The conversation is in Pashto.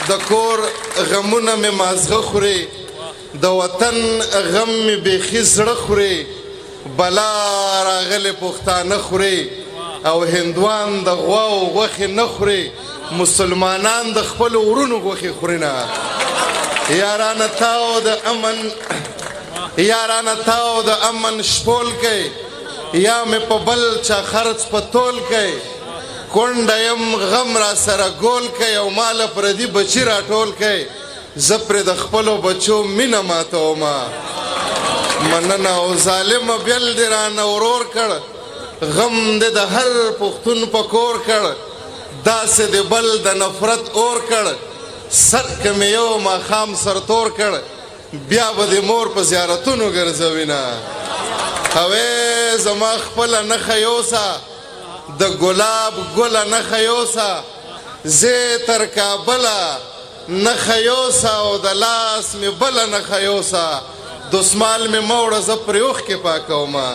د کور غمونه مې مازغه خوري، د وطن غم مې بیخي زړه خوري، بلا راغلې پښتانه خوري، او هندوان د غواو غوښې نه خوري، مسلمانان د خپلو ورونو غوښې خوري نه. یارانه تاو د امن، یارانه تاو د امن شپول کوي، یا مې په بل چا خرڅ په تول کوي، کونډه یم غم را سره ګول کوي، او ماله پردي بچي راټول کوي، زه پرې د خپلو بچو مینه ماتوم. مننه. او ظالمه بیل دې رانه ورور کړ، غم دې د هر پښتون په کور کړ، داسې دې بل د نفرت اور کړ، سر که مې یو ماښام سر تور کړ، بیا به دې مور په زیارتونو ګرځوینه. اوې زما خپله نښه یوسه، د ګلاب ګله نښه یوسه، زه تر کابله نښه یوسه، او د لاس مې بله نښه یوسه، دسمال مې مه وړه، زه پرې اوښکې پاکومه.